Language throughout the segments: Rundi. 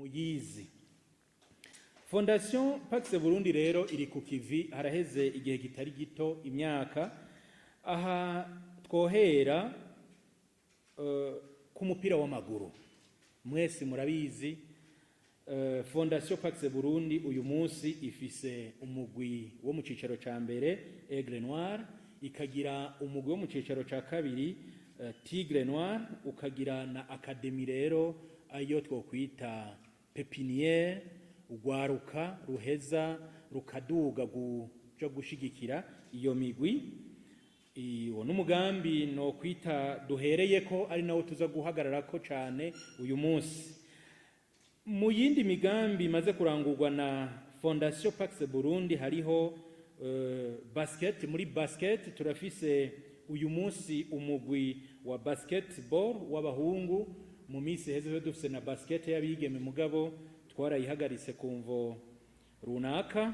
Muyizi Fondation Pax Burundi rero iri ku kivi, haraheze igihe kitari gito, imyaka. Aha twohera ku mupira w'amaguru. Mwese murabizi, Fondation Pax Burundi uyu munsi ifise umugwi wo mu cicaro ca mbere, Aigle Noir, ikagira umugwi wo mu cicaro ca kabiri, Tigre Noir, ukagira na académie rero, ayo twokwita pépinière, ugwaruka ruheza rukaduga kuja gushigikira iyo migwi. Uwo n'umugambi no kwita duhereye ko ari nawo tuza guhagararako cane uyu munsi. Mu yindi migambi imaze kurangurwa na Fondation Pax Burundi hariho basket. Muri basket turafise uyu munsi umugwi wa basketball w'abahungu. Mu minsi iheze dufise na basket y'abigeme, mugabo twarayihagaritse ku mvo runaka.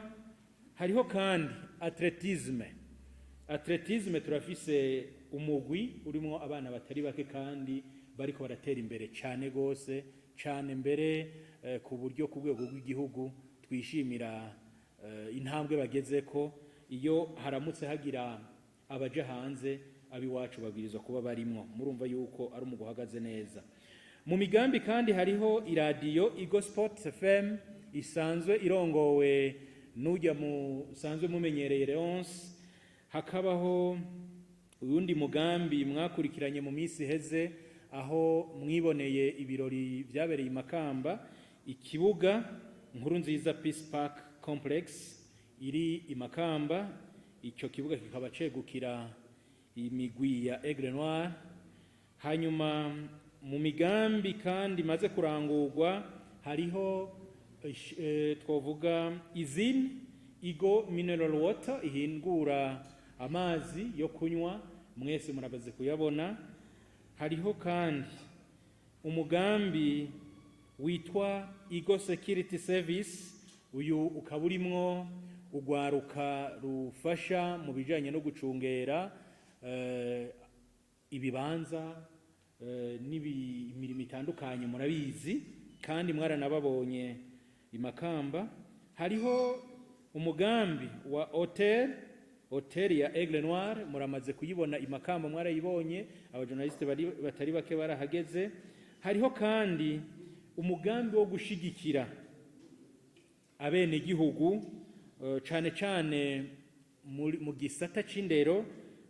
Hariho kandi athlétisme. Athlétisme turafise umugwi urimwo abana batari bake kandi bariko baratera imbere cane gose cane mbere, ku buryo ku rwego rw'igihugu twishimira intambwe bagezeko. Iyo haramutse hagira abaja hanze, abiwacu babwirizwa kuba barimwo. Murumva yuko ari umugwi uhagaze neza. Mu migambi kandi hariho iradiyo Igo Sport FM, isanzwe irongowe n'ujya musanzwe mumenyereye, Leonce. Hakabaho uyundi mugambi mwakurikiranye mu minsi iheze, aho mwiboneye ibirori vyabereye i Makamba, ikibuga Nkuru Nziza Peace Park Complex iri i Makamba. Icyo kibuga kikaba cegukira imigwi ya Aigle Noir. Hanyuma mu migambi kandi imaze kurangurwa hariho twovuga izine Igo Mineral Water ihingura amazi yo kunywa, mwese murabaze kuyabona. Hariho kandi umugambi witwa Igo Security Service. Uyu ukaba urimwo ugwaruka rufasha mu bijanye no gucungera ibibanza n'imirimo itandukanye, murabizi kandi mwaranababonye i Makamba. Hariho umugambi wa hotel, hotel ya Aigle Noir, muramaze kuyibona i Makamba, mwarayibonye, abajournaliste batari bake barahageze. Hariho kandi umugambi wo gushigikira abenegihugu, cane cane mu gisata c'indero,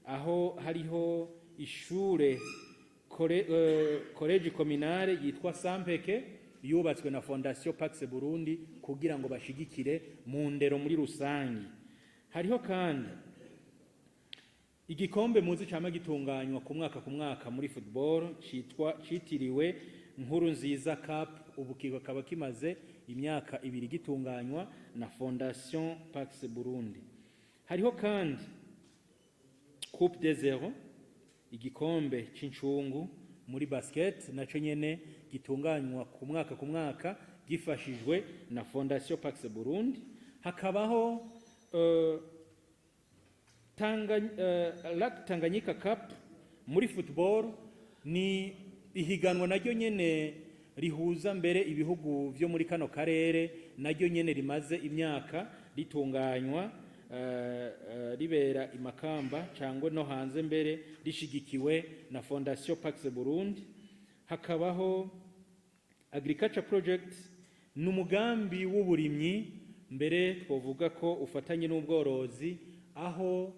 aho hariho ishure collège communale yitwa Sampeke, yubatswe na Fondation Pax Burundi kugira ngo bashigikire mu ndero muri rusangi. Hariho kandi igikombe muzi cama gitunganywa ku mwaka ku mwaka muri football, citwa citiriwe Nkuru Nziza Cup. Ubu kikaba kimaze imyaka 2 gitunganywa na Fondation Pax Burundi. Hariho kandi Coupe des Zéro, igikombe c'incungu muri basket, naco nyene gitunganywa ku mwaka ku mwaka gifashijwe na Fondation Pax Burundi. Hakabaho Lac Tanganyika Cup muri football, ni ihiganwa naryo nyene rihuza mbere ibihugu vyo muri kano karere, naryo nyene rimaze imyaka ritunganywa, ribera i Makamba cyangwa no hanze mbere, rishigikiwe na Fondation Pax Burundi. Hakabaho Agriculture Project, ni umugambi w'uburimyi mbere twovuga ko ufatanye n'ubworozi, aho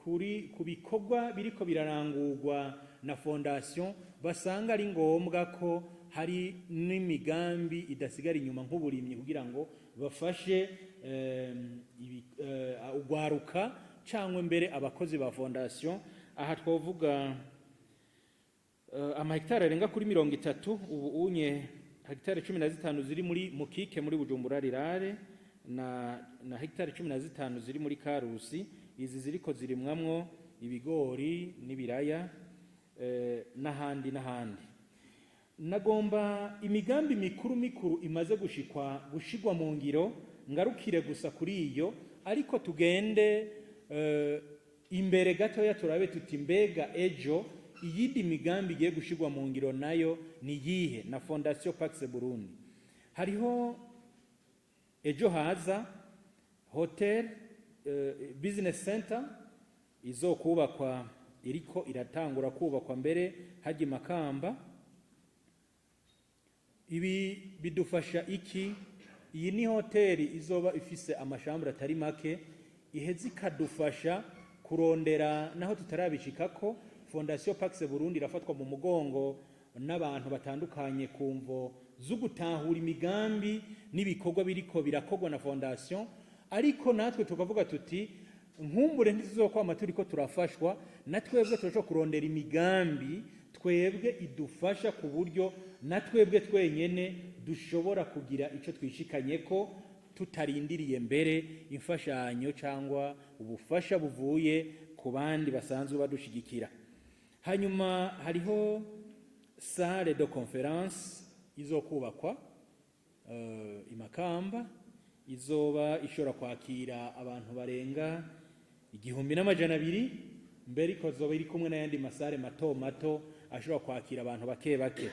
kuri ku bikorwa biriko birarangurwa na fondation basanga ari ngombwa ko hari n'imigambi idasigara inyuma nk'uburimyi, kugira ngo bafashe ugwaruka cyangwa mbere abakozi ba fondation. Aha twovuga amahegitari arenga kuri 30 ubu unye, hegitari 15 ziri muri Mukike muri Bujumbura Rurale na hegitari 15 ziri muri Karusi. Izi ziriko zirimwamwo ibigori n'ibiraya, n'ahandi n'ahandi. Nagomba imigambi mikuru mikuru imaze gushigwa mu ngiro ngarukire gusa kuri iyo, ariko tugende imbere gatoya turabe tuti: mbega ejo iyindi migambi igiye gushigwa mu ngiro nayo ni yihe na Fondation Pax Burundi? Hariho Hariho ejo haza hotel business center izokubakwa, iriko iratangura kubakwa mbere hajya Makamba. Ibi bidufasha iki? Iyi ni hoteli izoba ifise ama chambres atari make, iheza ikadufasha kurondera naho tutarabishikako. Fondation Pax Burundi irafatwa mu mugongo n'abantu batandukanye ku mvo zo gutahura imigambi n'ibikorwa biriko birakorwa na fondation, ariko natwe tukavuga tuti nkumbure ntituzokwama turiko turafashwa, na twebwe turashobora kurondera imigambi twebwe idufasha, ku buryo na twebwe twenyene dushobora kugira ico twishikanyeko tutarindiriye mbere imfashanyo cyangwa ubufasha buvuye ku bandi basanzwe badushigikira. Hanyuma hariho salle de conférence izokubakwa i Makamba, izoba ishobora kwakira abantu barenga 1200, mbere ikozoba iri kumwe n'ayandi ma salles mato mato ashobora kwakira abantu bake bake.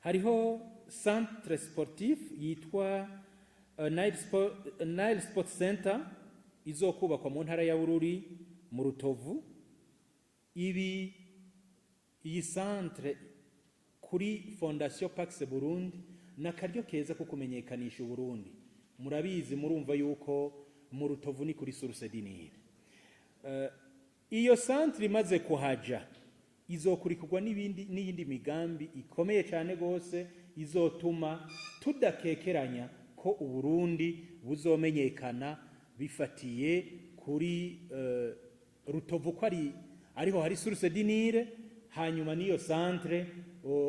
Hariho centre sportif yitwa Nile Sport Center izokubakwa mu ntara ya Bururi mu Rutovu. Iyi centre kuri Fondation Pax Burundi ni akaryo keza ko kumenyekanisha Uburundi. Murabizi, murumva yuko mu Rutovu ni kuri source du Nil. Iyo centre imaze kuhaja izokurikirwa n'ibindi n'iyindi migambi ikomeye cyane gose izotuma tudakekeranya ko Uburundi buzomenyekana bifatiye kuri Rutovu, ko ari ariho hari source du Nil. Hanyuma n'iyo centre,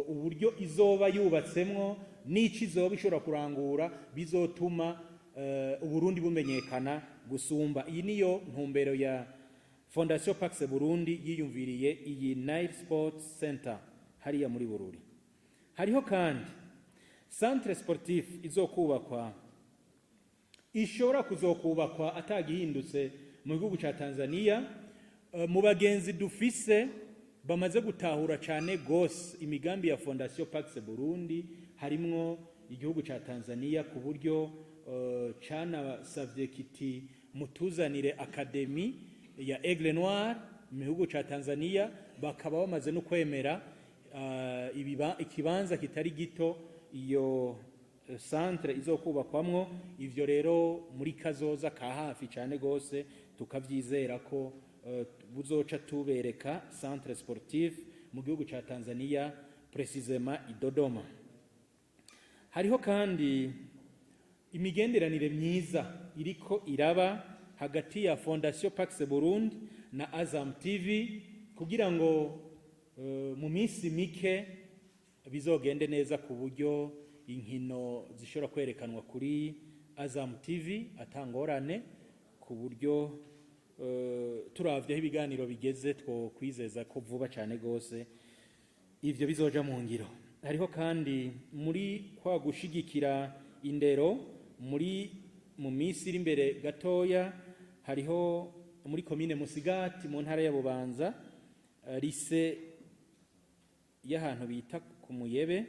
uburyo izoba yubatsemwo n'ico izoba ishobora kurangura, bizotuma Uburundi bumenyekana gusumba. Iyi niyo ntumbero ya Fondation Pax Burundi yiyumviriye iyi Nile Sports Center hariya muri Bururi. Hariho kandi centre sportif izokubakwa, ishobora kuzokubakwa atagihindutse mu gihugu ca Tanzania. Mu bagenzi dufise bamaze gutahura cane gose imigambi ya Fondation Pax Burundi harimwo igihugu ca Tanzania, ku buryo canasavye kiti mutuzanire académie ya Aigle Noir mu gihugu ca Tanzania, bakaba bamaze no kwemera ikibanza kitari gito iyo centre izokubakwamwo. Ivyo rero muri kazoza ka hafi cane gose tukavyizera ko buzoca tubereka centre sportif mu gihugu ca Tanzania, précisément i Dodoma. Hariho kandi imigenderanire myiza iriko iraba hagati ya Fondation Pax Burundi na Azam TV, kugira ngo mu minsi mike bizogende neza, ku buryo inkino zishobora kwerekanwa kuri Azam TV atangorane, ku buryo turavye aho ibiganiro bigeze two kwizeza ko vuba cyane gose ivyo bizoja mu ngiro. Hariho kandi muri kwa gushigikira indero, mu minsi iri imbere gatoya, hariho muri komine Musigati mu ntara ya Bubanza, lycée y'ahantu bita ku Muyebe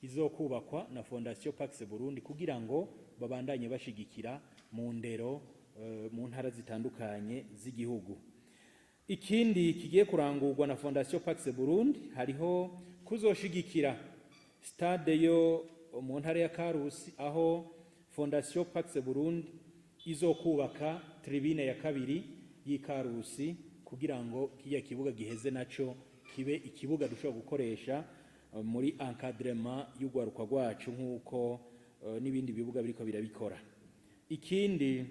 izokubakwa na Fondation Pax Burundi, kugira ngo babandanye bashigikira mu ndero mu ntara zitandukanye z'igihugu. Ikindi kigiye kurangurwa na Fondation Pax Burundi, hariho kuzoshigikira stade yo mu ntara ya Karusi, aho Fondation Pax Burundi izokubaka tribune ya kabiri y'Ikarusi, kugira ngo kiriya kibuga giheze naco kibe ikibuga dushobora gukoresha muri encadrement y'urwaruka rwacu, nk'uko n'ibindi bibuga biriko birabikora. Ikindi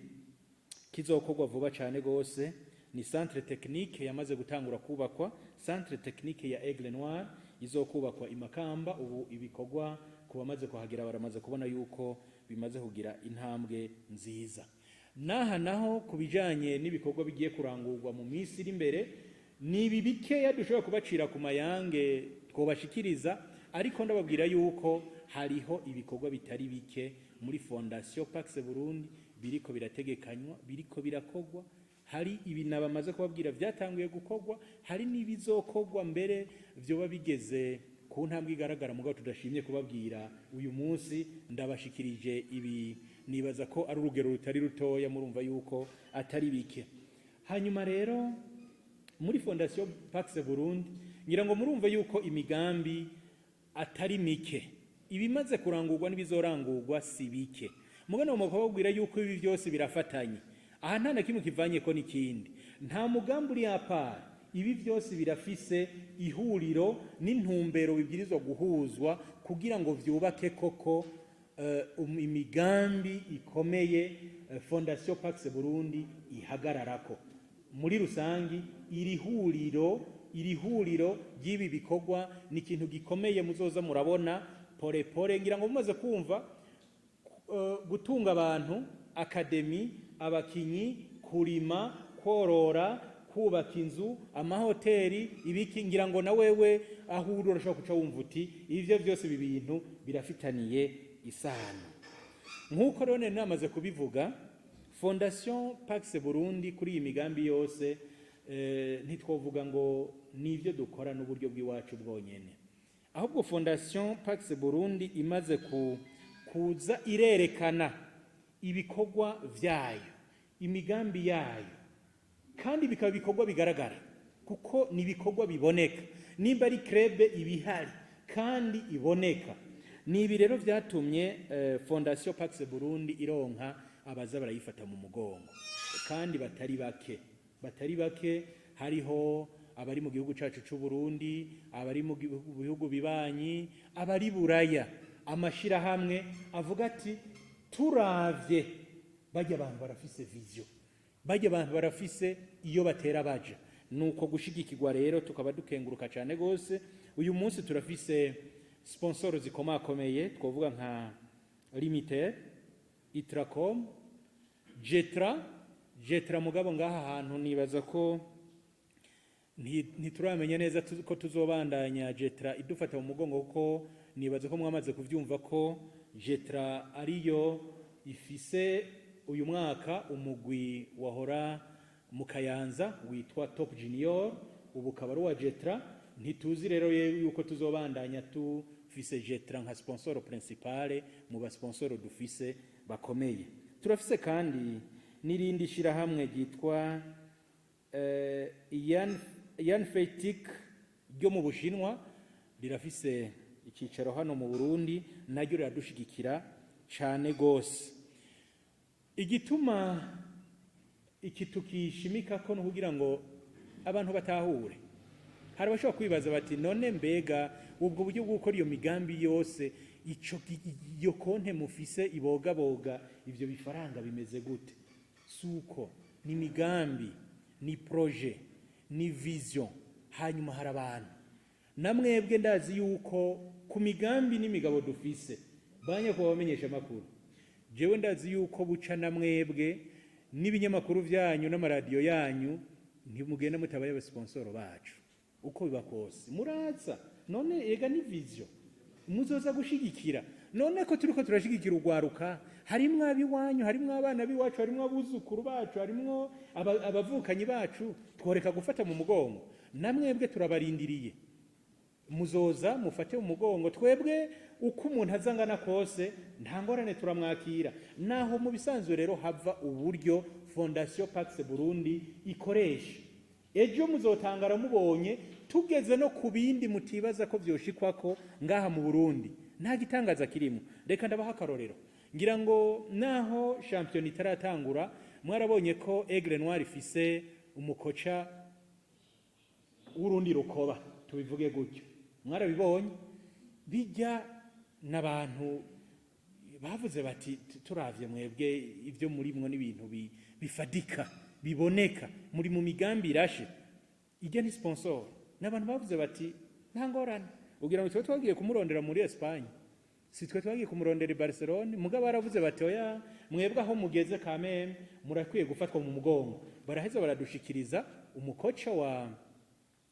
kizokorwa vuba cane gose ni centre technique yamaze gutangura kubakwa, centre technique ya Aigle Noir izokubakwa i Makamba. Ubu ibikorwa ku bamaze kuhagera baramaze kubona yuko bimaze kugira intambwe nziza. Naha naho ku bijanye n'ibikorwa bigiye kurangurwa mu minsi iri imbere, ni ibi bikeya dushobora kubacira ku mayange twobashikiriza, ariko ndababwira yuko hariho ibikorwa bitari bike muri Fondation Pax Burundi biriko birategekanywa, biriko birakorwa. Hari ibi nabamaze kubabwira byatanguye gukorwa, hari n'ibizokorwa mbere vyoba bigeze. ku ntambwe igaragara, mugabo tudashimye kubabwira uyu munsi. Ndabashikirije ibi, nibaza ko ari urugero rutari rutoya, murumva yuko atari bike. Hanyuma rero muri Fondation Pax Burundi, ngira ngo murumva yuko imigambi atari mike, ibimaze kurangurwa n'ibizorangurwa si bike. Mugana mu kubabwira yuko ibi byose birafatanye, aha nta na kimwe kivanye ko n'ikindi, nta mugambi uri à part. Ibi byose birafise ihuriro n'intumbero bibwirizwa guhuzwa kugira ngo vyubake koko imigambi ikomeye Fondation Pax Burundi ihagararako. Muri rusangi, iri huriro ry'ibi bikorwa ni ikintu gikomeye muzoza murabona pore pore. Ngira ngo mumaze kumva gutunga abantu, académie, abakinyi, kurima, korora, kubaka inzu, amahoteli, ibiki, ngira ngo na wewe aho uri urashobora guca wumva uti ivyo byose, ibi bintu birafitaniye isano. Nk'uko rero nari namaze kubivuga, Fondation Pax Burundi kuri iyi migambi yose, ntitwovuga ngo nivyo dukora n'uburyo bw'iwacu bwonyene, ahubwo Fondation Pax Burundi imaze kuza irerekana ibikorwa vyayo, imigambi yayo, kandi bikaba ibikorwa bigaragara, kuko ni ibikorwa biboneka. Nimba ari club ibihari kandi iboneka. Ni ibi rero vyatumye Fondation Pax Burundi ironka abaza barayifata mu mugongo, kandi batari bake, batari bake. Hariho abari mu gihugu cacu c'u Burundi, abari mu bihugu bibanyi, abari Buraya, amashirahamwe avuga ati turavye bajya abantu barafise vision, bajya abantu barafise iyo batera baja. Nuko gushigikirwa rero tukaba dukenguruka cyane gose. Uyu munsi turafise sponsor zikomakomeye, twovuga nka Limited, Itracom, Jetra. Jetra mugabo ngaha hantu nibaza ko ntituramenya neza ko tuzobandanya Jetra idufata mu mugongo, kuko nibaza ko mwamaze kuvyumva ko Jetra ariyo ifise uyu mwaka umugwi wahora mu Kayanza witwa Top Junior, ubu ukaba ari uwa Jetra. Ntituzi rero yuko tuzobandanya tufise Jetra nka sponsor principale mu basponsor dufise bakomeye. Turafise kandi n'irindi shirahamwe ryitwa Yan Feitik ryo mu Bushinwa, rirafise icyicaro hano mu Burundi, naryo riradushigikira cane gose. Igituma iki tukishimika ko no kugira ngo abantu batahure, hari abashobora kwibaza bati none mbega ubwo buryo bwo gukora iyo migambi yose, ico iyo konte mufise ibogaboga ivyo bifaranga bimeze gute? Suko ni migambi, ni projet, ni vision. Hanyuma hari abantu namwebwe ndazi yuko ku migambi n'imigabo dufise, banye kuba bamenyesha amakuru, jewe ndazi yuko buca na mwebwe n'ibinyamakuru vyanyu n'amaradiyo yanyu ntimugenda mutabaye abasponsoro bacu. Uko biba kose muraza. None ega ni vision muzoza gushigikira. None ko turiko turashigikira urwaruka, harimwo ab'iwanyu, harimwo abana b'iwacu, harimwo abuzukuru bacu, harimwo abavukanyi bacu, tworeka gufata mu mugongo? Namwebwe turabarindiriye, muzoza mufate mu mugongo. Twebwe uko umuntu aza angana kose nta ngorane, turamwakira. Naho mu bisanzwe rero hava uburyo Fondation Pax Burundi ikoresha. Ejo muzotangara mubonye tugeze no ku bindi mutibaza ko vyoshikwako ngaha mu Burundi. Nta gitangaza kirimo. Reka ndabaha akarorero. Ngira ngo naho shampiyona itaratangura, mwarabonye ko Aigle Noir ifise umukoca w'urundi rukoba, tubivuge gutyo. Mwarabibonye bijya n'abantu bavuze bati turavye mwebwe ibyo murimwo n'ibintu bifadika biboneka, muri mu migambi irashe. Ijya ni sponsor, n'abantu bavuze bati nta ngorane. Ugira ngo twe twagiye kumurondera muri Espagne? Si twe twagiye kumurondera i Barcelone. Mugabo baravuze bati oya, mwebwe aho mugeze kameme murakwiye gufatwa mu mugongo. Baraheza baradushikiriza umukoca wa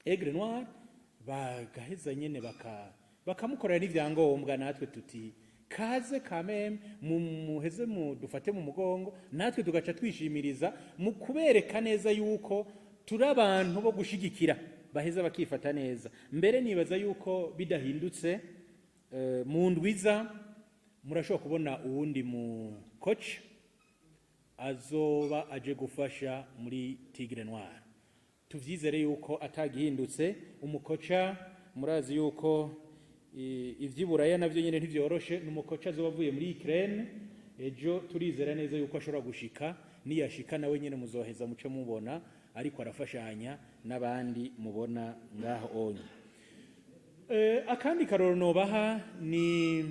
Aigle Noir, bagaheza nyene bakamukorera n'ivyangombwa, natwe tuti kaze kameme, muheze mu dufate mu mugongo. Natwe tugaca twishimiriza mu kubereka neza yuko turi abantu bo gushigikira. Baheza bakifata neza. Mbere nibaza yuko bidahindutse, mu ndwiza murashobora kubona uwundi mu coach azoba aje gufasha muri Tigre Noir. Tuvyizere yuko atagihindutse. Umukoca, murazi yuko ivy'iburaya navyo nyene ntivyoroshe, ni umukoca azoba avuye muri Ukraine ejo. Turizera neza yuko ashobora gushika. Niyashika nawe nyene muzoheza muce mubona ariko arafashanya n'abandi mubona ngaho onye. Akandi karoro nobaha ni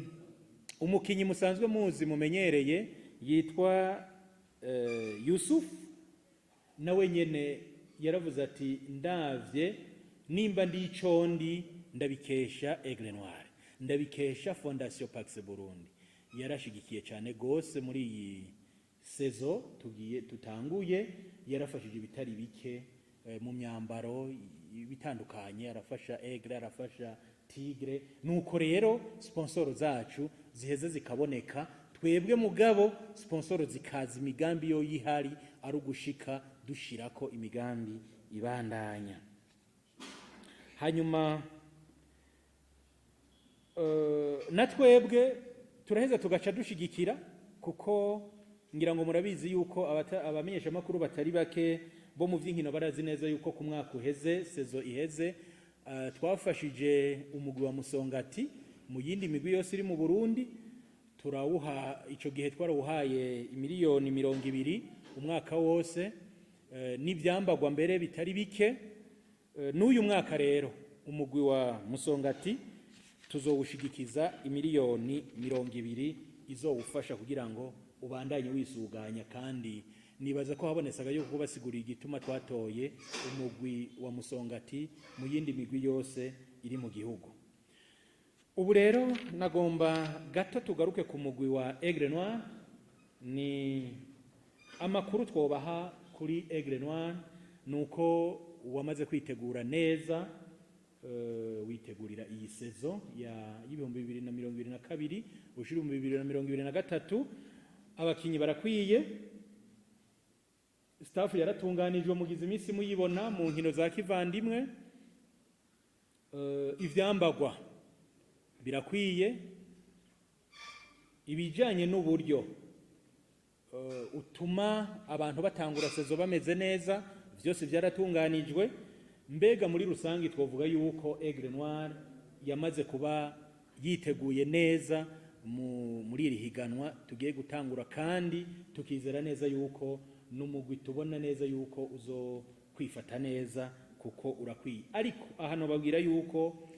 umukinyi musanzwe muzi, mumenyereye, yitwa Yusuf. Nawe nyene yaravuze ati: "Ndavye nimba ndi icondi, ndabikesha Aigle Noir, ndabikesha Fondation Pax Burundi." Yarashigikiye cyane gose muri iyi saison tugiye tutanguye, yarafashije ibitari bike mu myambaro bitandukanye, arafasha Aigle, arafasha Tigre. Nuko rero sponsor zacu ziheze zikaboneka. Twebwe mugabo sponsor zikaza, imigambi yo yihari ari ugushika dushirako imigambi ibandanya. Hanyuma na twebwe turaheza tugaca dushigikira, kuko ngira ngo murabizi yuko abamenyeshamakuru batari bake bo mu vy'inkino barazi neza yuko ku mwaka uheze, saison iheze, twafashije umugwi wa Musongati mu yindi migwi yose iri mu Burundi. Turawuha, ico gihe twarawuhaye 20 miliyoni umwaka wose, n'ivyambagwa mbere bitari bike. N'uyu mwaka rero umugwi wa Musongati tuzowushigikiza 20 miliyoni izowufasha kugira ngo ubandanye wisuganya. Kandi nibaza ko habonetse yuko kubasigurira igituma twatoye umugwi wa Musongati mu yindi migwi yose iri mu gihugu. Ubu rero nagomba gato tugaruke ku mugwi wa Aigle Noir. Ni amakuru twobaha kuri Aigle Noir nuko wamaze kwitegura neza, witegurira iyi saison ya 2022 ushira 2023. Abakinyi barakwiye, staff yaratunganijwe, mugize iminsi muyibona mu nkino za kivandimwe. Ivyambagwa birakwiye, ibijanye n'uburyo utuma abantu batangura saison bameze neza vyose byaratunganijwe. Mbega muri rusange twovuga yuko Aigle Noir yamaze kuba yiteguye neza muri iri higanwa tugiye gutangura, kandi tukizera neza yuko n'umugwi tubona neza yuko uzo kwifata neza kuko urakwiye. Ariko aha nobabwira yuko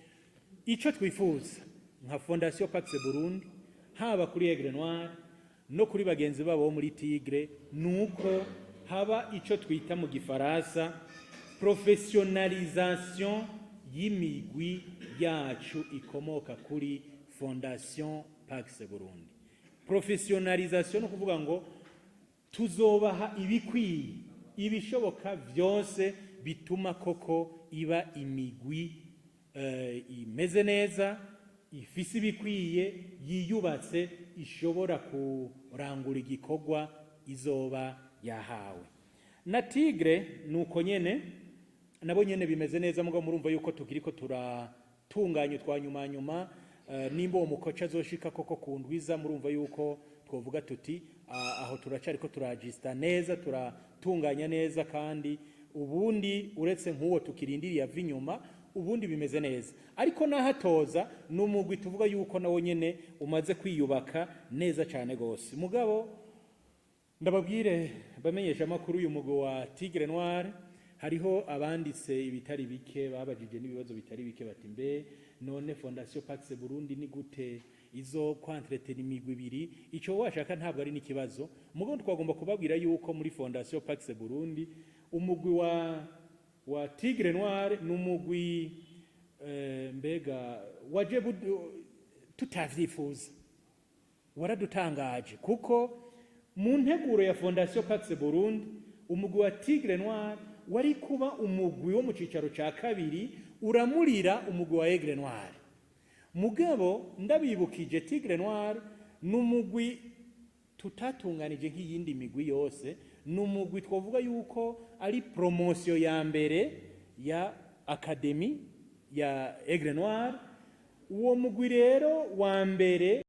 ico twifuza nka Fondation Pax Burundi, haba kuri Aigle Noir no kuri bagenzi babo bo muri Tigre, nuko haba ico twita mu gifaransa professionnalisation y'imigwi yacu ikomoka kuri Fondation Pax Burundi. Professionnalisation no kuvuga ngo tuzobaha ibikwiye, ibishoboka vyose bituma koko iba imigwi imeze neza, ifise ibikwiye, yiyubatse, ishobora kurangura igikorwa izoba yahawe. Na Tigre nuko nyene, nabo nyene bimeze neza. Mugabo murumva yuko tukiriko turatunganya utwa nyuma nyuma. Nimba uwo mukoca azoshika koko ku ndwiza, murumva yuko twovuga tuti aho turacariko turajista neza, turatunganya neza. Kandi ubundi uretse nk'uwo tukirindiriye ava inyuma, ubundi bimeze neza. Ariko n'ahatoza ni umugwi tuvuga yuko nawo nyene umaze kwiyubaka neza cyane gose. Mugabo ndababwire, bamenyesha amakuru, uyu mugwi wa Tigre Noir hariho abanditse ibitari bike, babajije n'ibibazo bitari bike, bati: "Mbe none Fondation Pax Burundi ni gute izo kwentretena imigwi ibiri?" Ico washaka ntabwo ari n'ikibazo. Mugabo twagomba kubabwira yuko muri Fondation Pax Burundi umugwi wa Tigre Noir ni umugwi mbega waje tutavyifuza, waradutangaje, kuko mu nteguro ya Fondation Pax Burundi umugwi wa Tigre Noir wari kuba umugwi wo mu cicaro ca kabiri uramurira umugwi wa Aigle Noir. Mugabo ndabibukije, Tigre Noir ni umugwi tutatunganije nk'iyindi migwi yose, ni umugwi twavuga yuko ari promotion ya mbere ya Académie ya Aigle Noir. Uwo mugwi rero wa mbere.